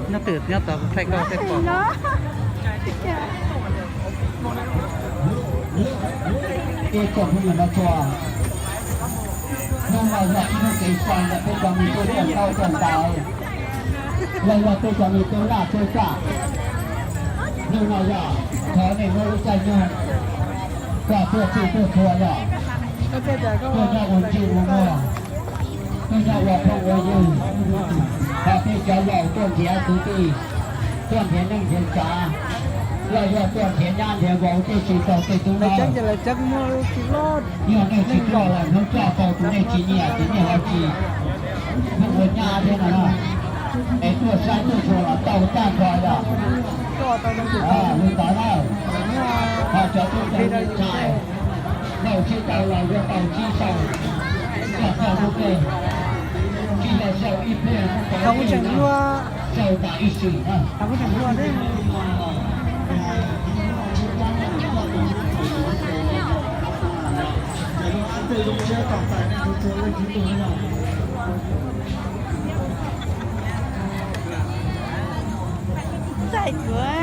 Nyob twg nyob tod kuv thaij koj thiaj pom. Ib tsoom phooj ywg hmov tshua, hnub no yog ib hnub kev xyoo ntawm peb cov me tub coj ntaub coj ntawv, los yog peb cov me tub laj tub vaj. Hnub no yog thov nej muab lub caij nyoog kom tuaj txhij tuaj txhua, yog tuaj nyob ua ntsej ua muag, tuaj nyob ua phooj ua ywg, ho peb cov laus tuaj nrhiav kwv tij, tuaj nrhiav neej nrhiav tsav, los yog tuaj nrhiav nyab nrhiav vauv tej tsis tau tej tub no. Yog nej tsis tuaj los hnub coj tau tus nej tsis nyiam ces nej ho tsis pheej ua nyab thiab no. Es tuaj saib tuaj xyuas los tau tag nrho yom. Li ntawd na, ho cov tub ntxhais, noj tsib caug los yuav tau tsib xyoos, coj txog lub npe, tsis yog xyaum ib pliag, xyaum tas ib sim na. Txais kuv.